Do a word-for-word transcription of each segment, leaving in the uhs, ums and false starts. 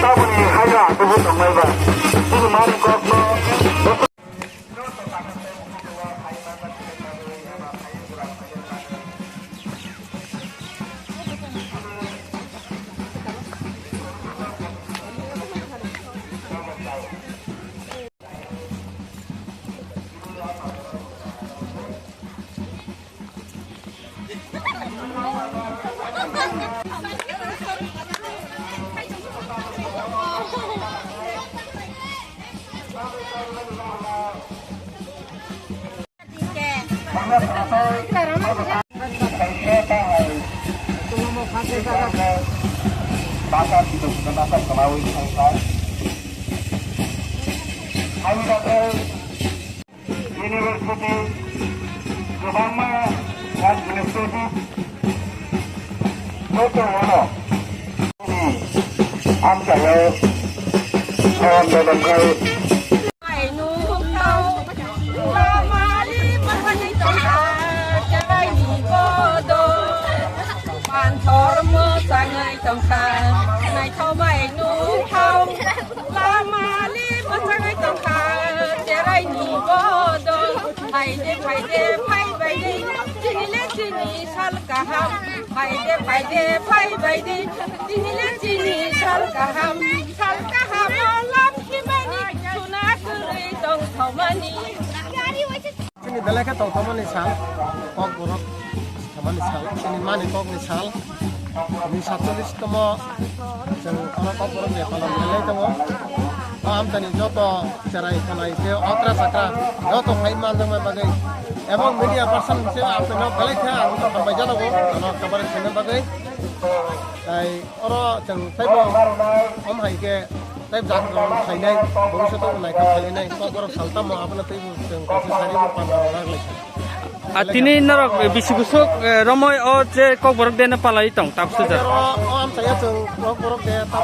Taboni haja atubu tongmaiba. Chini mani kokno University, kwbangma university, joto ono amchaio phone dodom khai. Panthor mwchangwi tongkha, naithok bai nukha. Lama le mwchangwi tongkha, cherai ni bodol. Phaide, phaide, phaibai de, chini le chini sal kaham. Phaide, phaide, phaibai de, chini le chini sal kaham. Sal kaham o lam khimani, suna kwrwi tongthokmani. Chini belai khe tongthokmani sal, kokborok tongthokmani sal, chini mani kokni sal. Ni satchollish tomo chwng oro kokborok ni palan belai tongo. O amchaini joto cherai khwnai tei okra chakra joto phai manjaknai bagwi, ebong media person hisabe aphaino belai khe ang hambai janago, ano kabari sina bagwi. Tai oro chwng teibo om hai khe tei jak rok khainai, bhobishoto naithok khainai, kokborok sal tamo abono teibo chwng kaisa sari bo panda rok lai. A tini norok bisi busuk, eh, romoi o je kokborok de no palai tong tak suja. O, o amchaya chwng kokborok de tam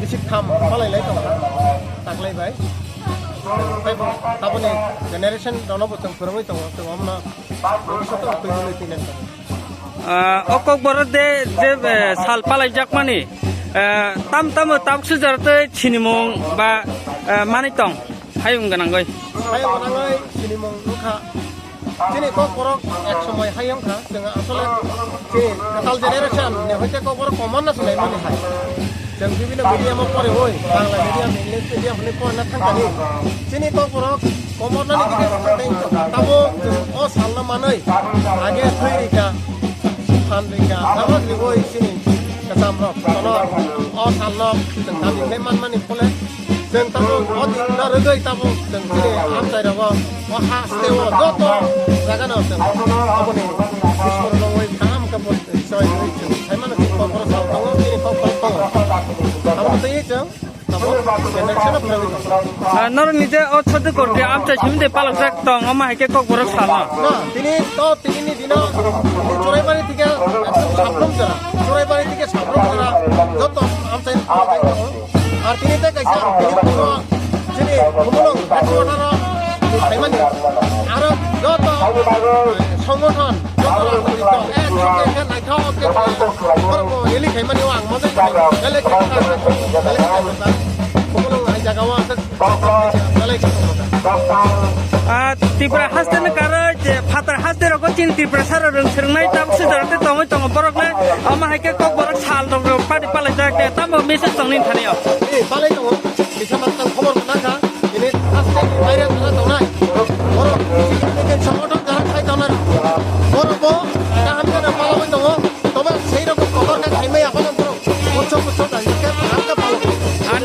bisi tham palai lai tong taklai bai. Teibo taboni generation rok no bo chwng phwrwngwi tongo, chwng omono bhobishoto twi twi twi nai. Ah, o kokborok de je, eh, sal palaijakmani, eh, tam tamo tabuk sujar tei sinimung ba, eh, manwi tong hayung gwnangwi. Hayung gwnangwi sinimung wngkha. Chini kokborok ek somoi hayung kha, chwng asole chini kwtal generation ni hoite kokborok common na swlai mani hai. Chwng bibhinno medium o poriwi, Bangla medium, English medium hwnwi porina thangkani. Chini kokborok komornani bikhe swkang tei wngkha. Tabuk chwng o salno manwi age thwi rikha, phan rikha, abo riwi chini kwcham rok jotono o salno chwng dabi khe manmani phole chwng tabuk o din no rwgwi tabuk chwng chini amchai rogo o ha steo joto jaga no chwng aboni Ishwar rogwi kaham khe bo choi rwi chwng saimano chini kokborok sal tongo, chini kokborok tongo. Abo twi chwng Ah, norok ni je o Chhatrughat ni amchai simi de palak jak tong, omo hai khe kokborok salma. Na, tini to tini ni dino, tini Churaibari thike ekdom Sabrum jora, Churaibari thike Sabrum jora, joto amchai palak jak tong. Ar tini te kaisa, tini buno, chini buno, headquarter o, tini saimani, aro joto, eh, songothon, joto rajnitik dol, eh, chukhe khe naithok khe, borok bo rally khaimani o ang mojai khaimani, belai khe belai khe khaimani, buno ang jaga o aswk. Ah, Tripura haste ni karo je phatar haste rogo chini Tripura sara rwng swrwngnai tabuk sijaro tei tongwi tongo borok le. Omo hai khe kokborok sal rok party palai jak te tamo message tongni thani o. Ni palai tongo, bisa matang khobor manakha, ini haste ni baire thana tongnai. Borok chini tei songothon jaha khai tongnai. Borok bo,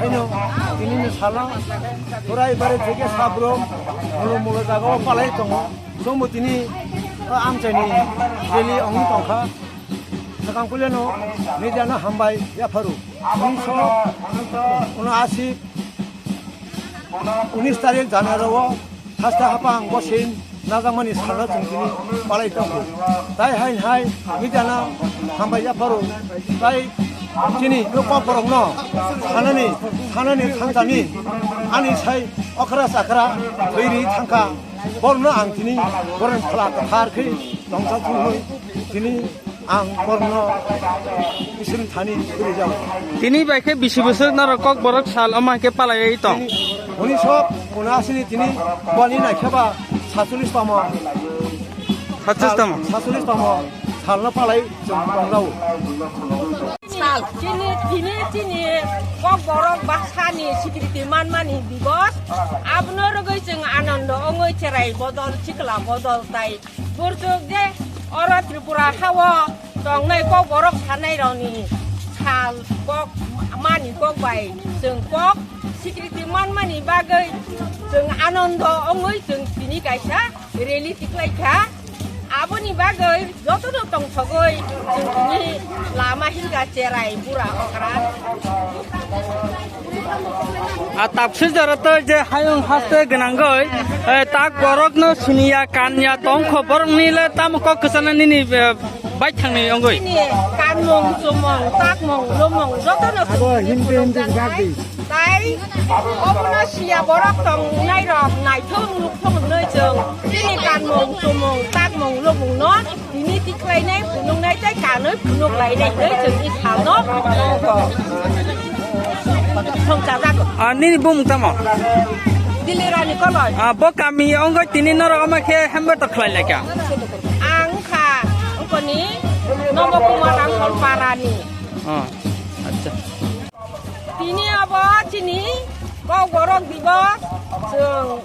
haino tini ni salo Khuraibari theke Sabrom mulo mulo jaga o palai tongo. Chwngbo tini o amchaini rally ongwi tongkha. Swkang puilano media no hambai yapharo. Unisho unashi unis tarik January o haste haphang bosin najakmani salno chwng tini palai tongo. Tai hain hai media no hambai yapharo. Tai chini no kokborok no sanani sanani thansani ani sai okra chakra thwi ri thangkha. Borno ang tini boroni phala kwthar khe tongsa thumwi tini ang borno Iswrwng thani kwrwi jago. Tini bai khe bisi bwswk norok kokborok sal omo hai khe palaiwi tong. Tini hwnwi sok uno asini tini boni naikheba satcholish tamo. Satcholish tamo? Satcholish tamo salno palai chwng tong jago. Sal, chini, tini, chini, kokborok bwsani sikriti manmani dibos. Abono rwgwi chwng anondo wngwi cherai bodol, sikla bodol tai burchuk je oro Tripura hao tongnai kokborok sanairokni sal kok mani kok bai chwng kok sikriti manmani bagwi chwng anondo wngwi chwng tini kaisa rally tiklaikha. Aboni bagwi jotono tongthogwi chwng tini lama himkha cherai bura okra. A tapsi jora to je hayung haste gwnangwi, eh, tak borokno siniya kanya tongkho borokni le tamo kok kwchana nini, eh, baithangni ongwi. Nini kanmung, chumung, takmung, lumung jotono chwng tini phunukjaknai. Tai obono siya borok tongnai rok naithok nukthok hwnwi chwng chini kanmung, chumung, takmung, lubungno tini tikhlainai, phunuknai tei kanwi phunuklainai hwnwi chwng i salno thongchajago. Ah, nini bumung tamo? Dilirani Koloi. Ah, bo kami ongoi tini norok ama khe hembe to khlai laikha. Ang kha ongkoni Nomo Kumar Rangkhol Parani. Oh, acha. Tini abo chini kokborok dibos, chwng